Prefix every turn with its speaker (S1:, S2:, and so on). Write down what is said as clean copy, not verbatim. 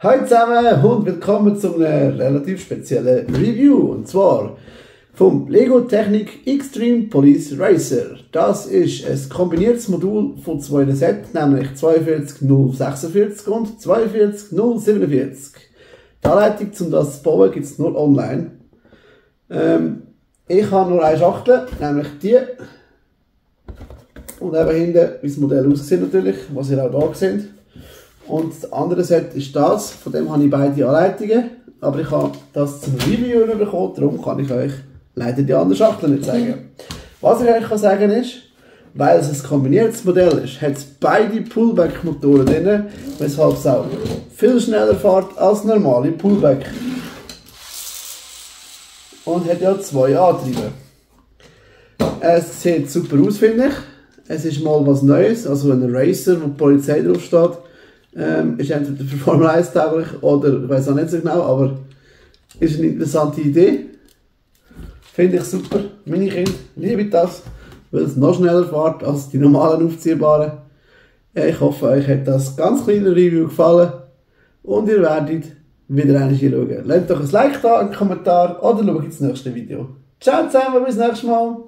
S1: Hallo zusammen und willkommen zu einem relativ speziellen Review, und zwar vom Lego Technik Extreme Police Racer. Das ist ein kombiniertes Modul von zwei Sets, nämlich 42046 und 42047. Die Anleitung, um das zu bauen, gibt es nur online. Ich habe nur eine Schachtel, nämlich die. Und eben hinten, wie das Modell aussieht natürlich, was ihr auch hier seht. Und das andere Set ist das, von dem habe ich beide Anleitungen, aber ich habe das zum Review bekommen, darum kann ich euch leider die andere Schachtel nicht zeigen. Was ich euch sagen kann ist, weil es ein kombiniertes Modell ist, hat es beide Pullback-Motoren drin, weshalb es auch viel schneller fährt als normale Pullback. Und hat ja zwei Antriebe. Es sieht super aus, finde ich. Es ist mal was Neues, also ein Racer, wo die Polizei drauf steht. Ist entweder für Formel 1 tauglich oder ich weiß auch nicht so genau, aber ist eine interessante Idee. Finde ich super. Meine Kinder lieben das, weil es noch schneller fährt als die normalen aufziehbaren. Ich hoffe, euch hat das ganz kleine Review gefallen und ihr werdet wieder reinschauen. Lasst doch ein Like da, einen Kommentar oder schaut ins nächste Video. Ciao zusammen, bis nächstes Mal.